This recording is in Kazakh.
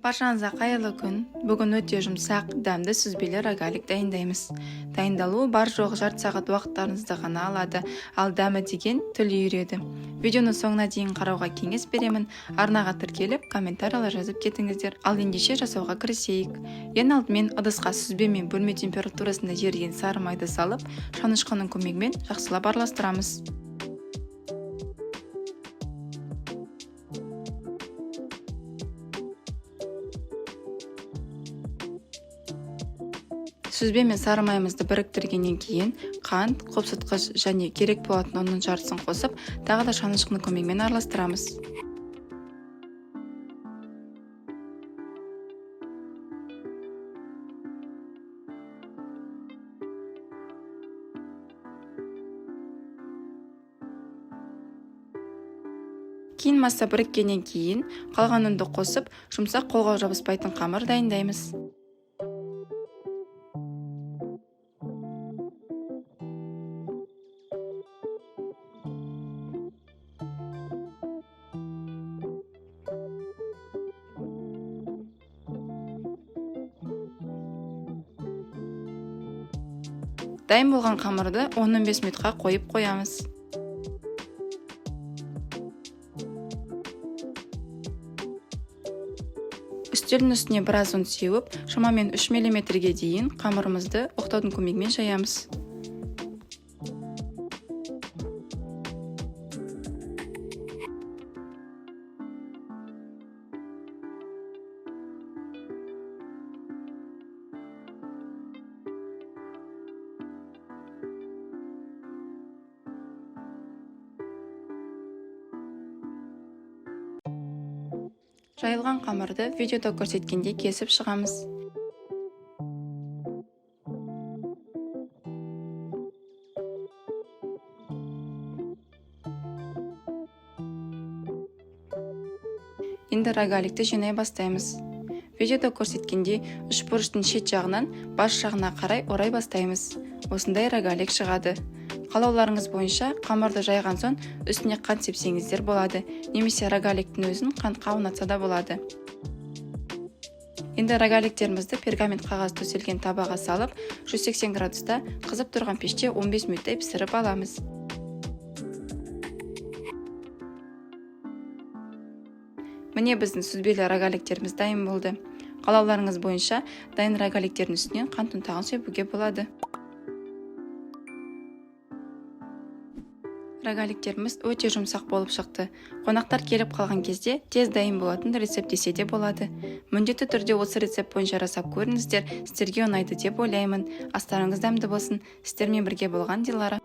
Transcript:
Баршаңызға қайырлы күн. Бүгін өте жұмсақ, дәмді сүзбелі рогалик дайындаймыз. Дайындалуы бар жоғы жарты сағат уақыттарыңызды ғана алады, ал дәмі деген тіл үйіреді. Видеоны соңына дейін қарауға кеңес беремін. Арнаға тіркеліп, комментариялар жазып кетіңіздер. Ал ендеше жасауға кірісейік. Ең алдымен ыдысқа сүзбе мен бөлме температурасында еріген сары майды салып, шанышқының көмегімен жақсылап араластырамыз. Сүзбе мен сары майымызды біріктіргеннен кейін қант, қопсытқыш және керек болатын ұнның жартысын қосып, тағы да шанышқының көмегімен араластырамыз. Кейін масса біріккеннен кейін қалған ұнды қосып, жұмсақ, қолға жабыспайтын қамыр дайындаймыз. Дайын болған қамырды 10-15 минутқа қойып қоямыз. Үстелдің үстіне біраз ұн сеуіп, шамамен 3 миллиметрге дейін қамырымызды оқтаудың көмегімен жаямыз. Жайылған қамырды видеода көрсеткендей кесіп шығамыз. Енді рогаликті жинай бастаймыз. Видеода көрсеткендей үш бұрыштың шет жағынан бас жағына қарай орай бастаймыз. Осындай рогалик шығады. Қалауларыңыз бойынша қамырды жайған соң үстіне қант сепсеңіздер болады, немесе рогаликтің өзін қантқа аунатса да болады. Енді рогаликтерімізді пергамент қағаз төселген табаға салып, 180 градуста қызып тұрған пеште 15 минуттай пісіріп аламыз. Міне біздің сүзбелі рогаликтеріміз дайын болды. Қалауларыңыз бойынша дайын рогаликтердің үстінен қант ұнтағын себуге болады. Рогаликтеріміз өте жұмсақ болып шықты. Қонақтар келіп қалған кезде тез дайын болатын рецепт десе де болады. Міндетті түрде осы рецепт бойынша жасап көріңіздер, сіздерге ұнайды деп ойлаймын. Астарыңыз дәмді болсын. Сіздермен бірге болған Дилара.